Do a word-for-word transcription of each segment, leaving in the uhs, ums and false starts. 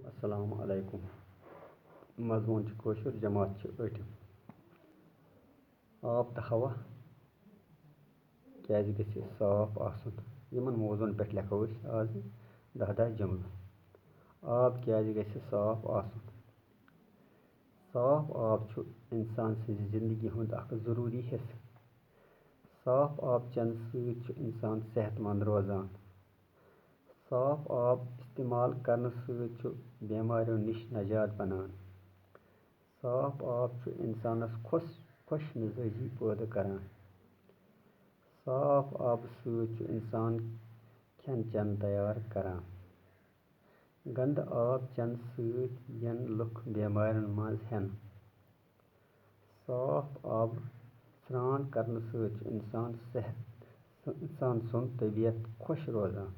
السلام علیکم۔ مضموٗن چھُ کٲشُر، جماعت چھِ ٲٹھِم۔ آب تہٕ ہوا کیٛازِ گژھِ صاف آسُن؟ یِمن موضوعن پٮ۪ٹھ لیکھو أسۍ آز دَہ دَہ جملہٕ۔ آب کیٛازِ گژھِ صاف آسُن؟ صاف آب چھُ اِنسان سٕنٛزِ زِنٛدگی ہُنٛد اَکھ ضروٗری حِصہٕ۔ صاف آب چٮ۪نہٕ سۭتۍ چھُ اِنسان صحت مند روزان۔ صاف آب اِستعمال کرنہٕ سۭتۍ چھُ بٮ۪مارٮ۪و نِش نجات بنان۔ صاف آب چھُ اِنسانَس خۄش خۄش مِزٲجی پٲدٕ کران۔ صاف آبہٕ سۭتۍ چھُ اِنسان کھٮ۪ن چٮ۪ن تیار کران۔ گنٛدٕ آب چٮ۪نہٕ سۭتۍ یِن لُکھ بٮ۪مارٮ۪ن منٛز ہٮ۪نہٕ۔ صاف آبہٕ سرٛان کرنہٕ سۭتۍ چھُ اِنسان صحت، اِنسان سُنٛد طبیعت خۄش روزان۔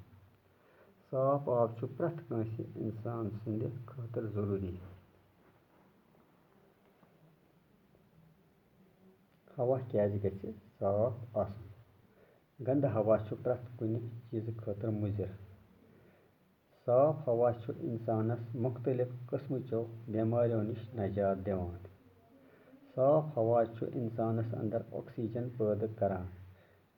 صاف آب چھُ پرٛٮ۪تھ کٲنٛسہِ اِنسان سٕنٛدِ خٲطرٕ ضروٗری۔ ہوا کیٛازِ گژھِ صاف آسُن؟ گنٛدٕ ہوا چھُ پرٛٮ۪تھ کُنہِ چیٖزٕ خٲطرٕ مُضِر۔ صاف ہوا چھُ اِنسانَس مُختٔلِف قٕسمٕچو بٮ۪مارٮ۪و نِش نجات دِوان۔ صاف ہوا چھُ اِنسانَس اندر آکسیجن پٲدٕ کران،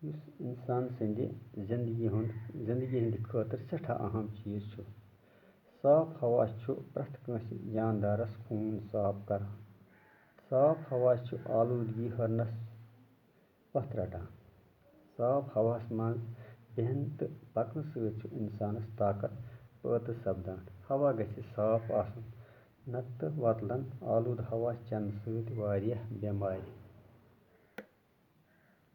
یُس اِنسان سٕنٛدِ زِندگی ہُنٛد، زِندگی ہٕنٛدِ خٲطرٕ سٮ۪ٹھاہ اَہَم چیٖز چھُ۔ صاف ہوا چھُ پرٛٮ۪تھ کٲنٛسہِ جاندارَس خوٗن صاف کران۔ صاف ہوا چھُ آلوٗدگی ہُرنَس پتھ رٹان۔ صاف ہوہَس منٛز بیٚہنہٕ تہٕ پکنہٕ سۭتۍ چھُ اِنسانَس طاقت پٲدٕ سپدان۔ ہوا گژھِ صاف آسُن، نتہٕ وۄتلن آلوٗدٕ ہوا چٮ۪نہٕ سۭتۍ واریاہ بٮ۪مارِ۔